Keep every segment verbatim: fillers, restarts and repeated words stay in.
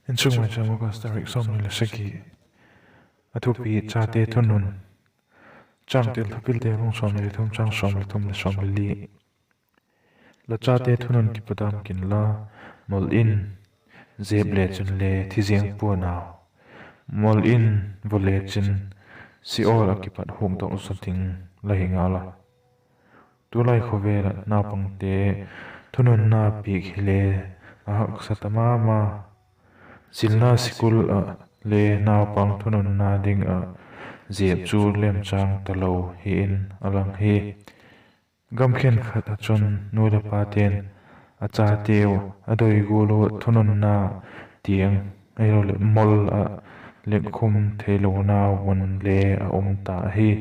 Insung Maicham, August tarik sawmni le sagi. A thupi: Chate thunun. Changtel: Thupilte bung sawmni le thum, chang sawm le thum leh sawm le li. La chate thunun kipadam kin la, mol in, zep le chin le thi ziang pua'n au. Mol in, vua le chin, Sheol ah kipat hukdok zaw ding la hi ngal a. Tulai khawvel ah naupangte thununna piak hile a haksa ta ma ma. Zilna sikul ah le naupang thununna ding ah zep chu lemchâng talo hi in a lang hi. Gam khenkhat ah chun nu leh pate'n a chateu a doi gual ua thununna tiang ahiloleh mol ah lekkhum theilonau mun le a um ta ahi.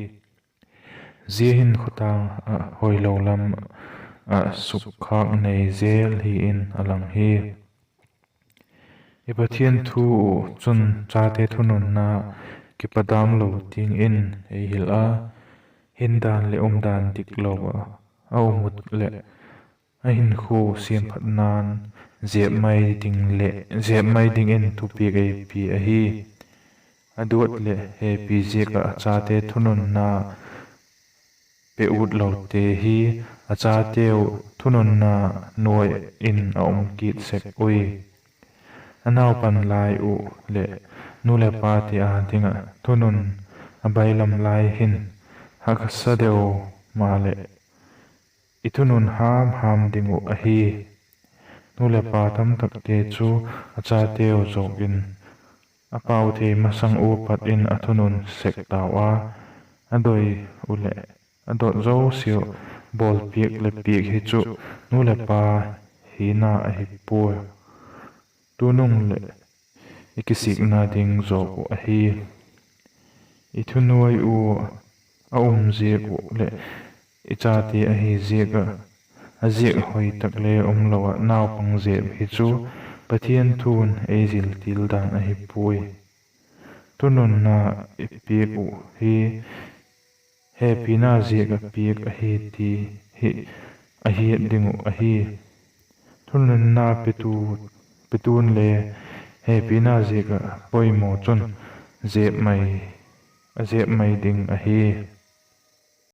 Zia hin khawtang ah hoilo lam ah sukkhâk nei zel hi in a lang hi. I Pathian thu uh chun chate thununna kipadam lo dingin ei hil a, hindan leh umdan diklo ah a um ut leh a hinkhua siamphatna'n zep mai dingin thupiak ei pia ahi. A duat leh hepi ziak ah a chate thununna pe ut lote hi a chateu thununna nuai in a um kit sek ui. A naupan lai uh leh nu leh pate â ding ah thunun a bailam lai hin haksa deu maleh i thunun ham ham ding uh ahi. Nu leh pa tamtakte chu a chateu zawk in a pau thei masang ua pat in a thunun sek tau a, a doi uh leh a dot zosiau bawlpiak leh piak hi chu nu leh pa hina ahi puai. Tunung leh i kisikna ding zawk uh ahi. I thunuai ua a um ziak uh leh i chate ahi ziak ah, a ziak hoi tak le umlo ah naupang zep hi chu Pathian thu'n ei zil til dan ahi puai. Thununna i piak uh hi hepina ziak ah piak ahi ti hi a hiat ding uh ahi. Thununna petu'n le hepina ziak ah poimaw chun a zep mai ding ahi.